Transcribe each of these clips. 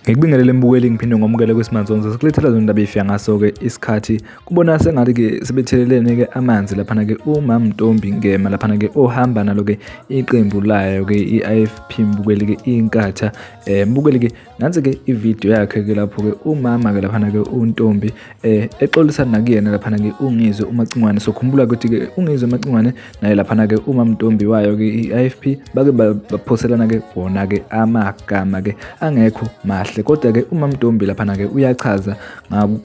Ngikubingelele mbukeli ngiphinde ngomukele kwisimanzonzo sikulethela zona indaba efika ngaso-ke isikhathi kubona sengathi-ke sebethelelene-ke amanzi laphana-ke umamntombi ngema laphana-ke ohamba nalo-ke iqembu layo-ke i-IFP mbukeli-ke inkatha um mbukeli-ke Nansi-ke ividiyo yakhe-ke lapho-ke umama-ke laphana-ke uNtombi exolisa nakuyena laphana-ke uNgizwe uMacingwane. Sokhumbula ukuthi-ke uNgizwe uMacingwane naye laphana-ke uMamntombi wayo-ke i-IFP bake baphoselana-ke wona-ke amagama-ke angekho mahle, kodwa-ke uMamntombi laphana-ke uyachaza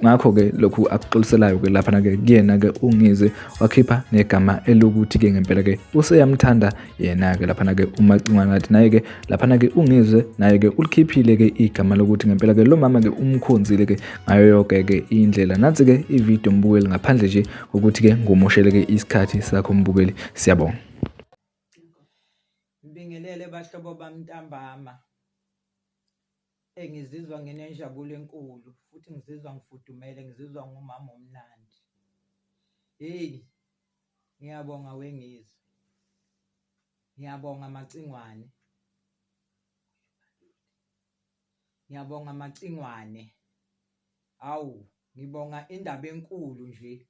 ngakho-ke lokhu akuxoliselayo-ke laphana-ke kuyena-ke uNgizwe wakhipha negama elokuthi-ke ngempela-ke useyamthanda yena-ke laphana-ke umacingwane ngathi naye-ke laphana-ke ungizwe naye-ke ulikhiphile-ke igama lokuthi ngempela-ke lo mama-ke umkhonzile-ke ngayo yonke-ke indlela. Nansi-ke ividiyo mbukeli ngaphandle nje kokuthi-ke ngumoshele-ke isikhathi sakho mbukeli. Siyabonga. Ngibingelele bahlobo bami ntambama. Engizizwa nginenjabulo enkulu futhi ngizizwa ngifudumele, ngizizwa ngumama omnandi. Hey, Ngiyabonga wengizwe. Ngiyabonga Macingwane. Ngiyabonga Macingwane. Hawu, ngibonga indaba enkulu nje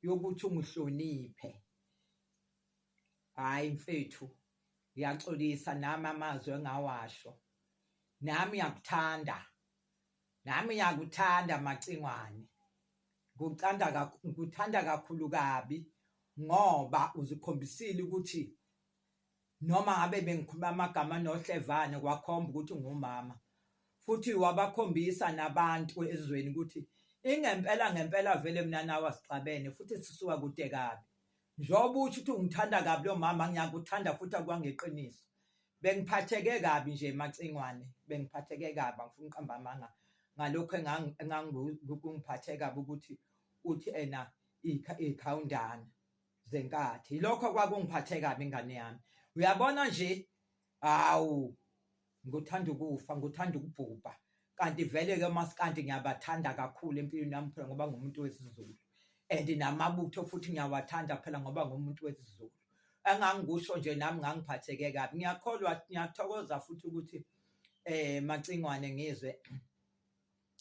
yokuthi ungihloniphe. Hhayi mfethu, ngiyaxolisa nami amazwi engawasho. Nami ngiyakuthanda. Nami ngiyakuthanda Macingwane. Ngikuthanda ngikuthanda kakhulu kabi ngoba uzikhombisile ukuthi noma ngabe bengikhuluma amagama anohlevane kwakhomba ukuthi ngumama futhi wabakhombisa nabantu ezweni ukuthi ingempela ngempela vele mina nawe asixabene futhi sisuka kude kabi. Njengoba usho ukuthi ungithanda kabi lo mama ngiyakuthanda futhi akwangeqiniso. Bengiphatheke kabi nje Macingwane, bengiphatheke kabi angifuni ukuqamba amanga ngalokhu engangikungiphathe kabi ukuthi uthi ena ikhawundana zenkathi. Yilokho kwakungiphathe kabi ingane yami. Uyabona nje, hawu Ngikuthanda ukufa, ngikuthanda ukubhubha. Kanti vele-ke omaskandi ngiyabathanda kakhulu empilweni yami phela ngoba ngumuntu wesiZulu. And namabutho futhi ngiyawathanda phela ngoba ngumuntu wesiZulu. Engangikusho nje nami ngangiphatheke kabi. Ngiyakholwa, ngiyathokoza futhi ukuthi Macingwane ngizwe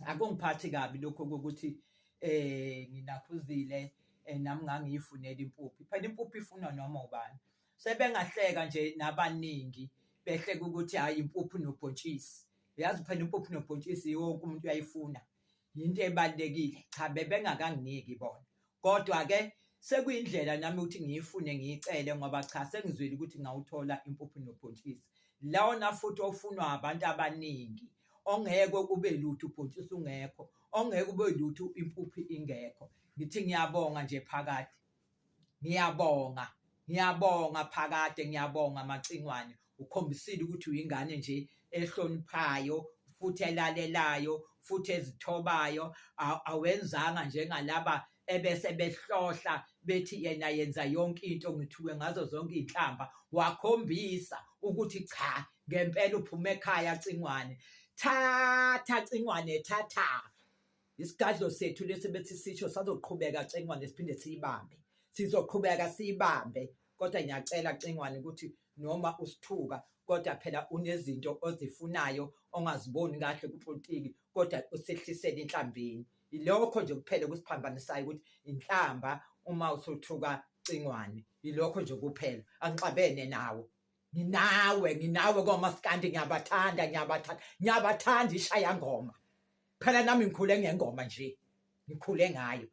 akungiphathi kabi lokho kokuthi nginakhuzile nami ngangiyifunela impuphu. Phela impuphu ifunwa noma ubani. Sebengahleka nje nabaningi behleka ukuthi hhayi impuphu nobhontshisi. Uyazi phela impuphu nobhontshisi wonke umuntu uyayifuna. Yinto ebalulekile. Cha bebengakanginiki bona. Kodwa-ke sekuyindlela nami ukuthi ngiyifune ngiyicele ngoba cha sengizwile ukuthi ngawuthola impuphu nobhontshisi. Lona futhi ofunwa abantu abaningi ongeke ube lutho ubhontshisi ungekho, ongeke ube lutho impuphu ingekho. Ngithi ngiyabonga nje phakade. Ngiyabonga, ngiyabonga phakade, ngiyabonga Macingwane. Ukhombisile ukuthi uyingane nje ehloniphayo futhi elalelayo futhi ezithobayo awenzanga njengalaba ebese behlohla bethi yena yenza yonke into ngithuke ngazo zonke iy'nhlamba wakhombisa ukuthi cha ngempela uphuma ekhaya Cingwane thatha Cingwane thatha Isigadlo sethu lesi bethi sisho sazoqhubeka Cingwane siphinde siyibambe. Sizoqhubeka siyibambe kodwa ngiyacela Cingwane ukuthi noma usithuka kodwa phela unezinto ozifunayo ongaziboni kahle kupolitiki kodwa usehlisele inhlambeni. Ilokho nje kuphela okusiphambanisayo ukuthi inhlamba uma usuthuka Cingwane. Ilokho nje kuphela. Angixabene nawe. Nginawe, nginawe komaskandi ngiyabathanda, ngiyabathanda, ngiyabathanda ishaya ngoma. Phela nami ngikhule ngengoma nje. Ngikhule ngayo.